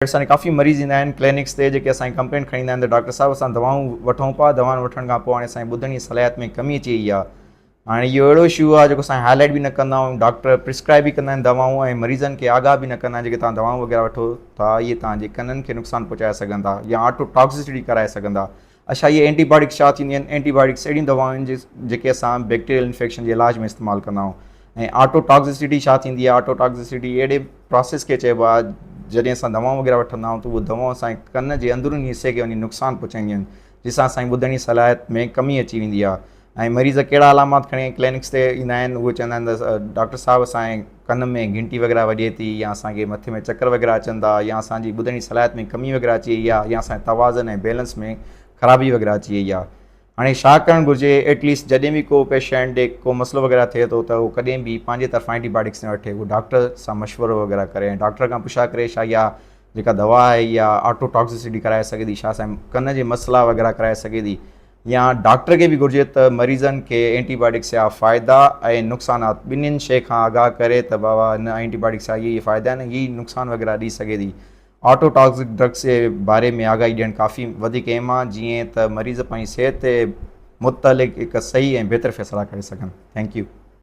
اسان ڪافي مريض ايندا آهن ڪلينڪس تي جيڪي اسان کي ڪمپلينٽ کڻي ايندا آهن ته ڊاڪٽر صاحب اسان دوائون وٺون پيا دوائن وٺڻ کان پوء هاڻي اسان جي ٻڌڻ جي صلاحيت ۾ ڪمي اچي وئي آهي هاڻي اهو اهڙو اشو آهي جيڪو اسان هاء لائٽ به نه ڪندا آهيون ڊاڪٽر پرسڪرائب به ڪندا آهن دوائون ۽ مريضن کي آگاهه به نه ڪندا آهن جيڪي توهان دوائون وغيره وٺو ٿا اهي توهان جي ڪنن کي نقصان پهچائي سگهن ٿا يا آٽو ٽاڪسسٽي ڪرائي سگهن ٿا اڇا اهي اينٽي بايوٽڪس ڇا ٿينديون آهن اينٽي بايوٽڪس اهڙيون دوائون آهن جيڪي اسان بيڪٽيريل انفيڪشن جي علاج ۾ استعمال ڪندا آهيون ۽ آٽو ٽاڪسسٽي ڇا ٿيندي آهي آٽو ٽاڪسسٽي اهڙي پراسيس کي چئبو آهي جڏهن اسان دوائون وغيره وٺندا آهيون ته اهي دوائون اسان جي ڪن جي اندروني حصي کي وڃي نقصان پهچائينديون آهن جنهن سان اسان جي ٻڌڻ جي صلاحيت ۾ ڪمي اچي ويندي آهي ۽ مريض ڪهڙا علامات کڻي ڪلينڪس تي ايندا آهن اهي چوندا آهن ته ڊاڪٽر صاحب اسان جي ڪن ۾ گهنٽي وغيره وڄي ٿي يا اسان کي مٿي ۾ چڪر وغيره اچن ٿا يا اسان جي ٻڌڻ جي صلاحيت ۾ ڪمي وغيره اچي وئي آهي يا اسان جي توازن ۽ بيلنس ۾ خرابي وغيره اچي وئي آهي هاڻي ڇا ڪرڻ گهرجي ايٽ ليسٽ جڏهن به ڪو پيشنٽ ڏي ڪو مسئلو وغيره ٿئي ٿو ته هو ڪڏهن به پنهنجي طرفان اينٽي بايوٽڪس نه وٺي هو ڊاڪٽر سان مشورو وغيره ڪري ۽ ڊاڪٽر کان پڇا ڪري ڇا اها جيڪا دوا آهي اها آٽو ٽاڪسسٽي ڪرائي سگهي ٿي ڇا اسان جي ڪن جي مسئلا وغيره ڪرائي سگهي ٿي يا ڊاڪٽر کي به گهرجي ته مريضن کي اينٽي بايوٽڪس جا فائدا ۽ نقصانات ٻنهين شي کان آگاهه ڪري ته بابا هن اينٽي بايوٽڪس جا اهي اهي فائدا آهن هي نقصان وغيره ڏئي سگهي ٿي. آٽو ٽاڪسڪ ڊرگس جي باري ۾ آگاهي ڏيڻ ڪافي وڌيڪ اهم آهي جيئن ته مريض پنهنجي صحت متعلق هڪ صحيح ۽ بهتر فيصلا ڪري سگهن. Thank you.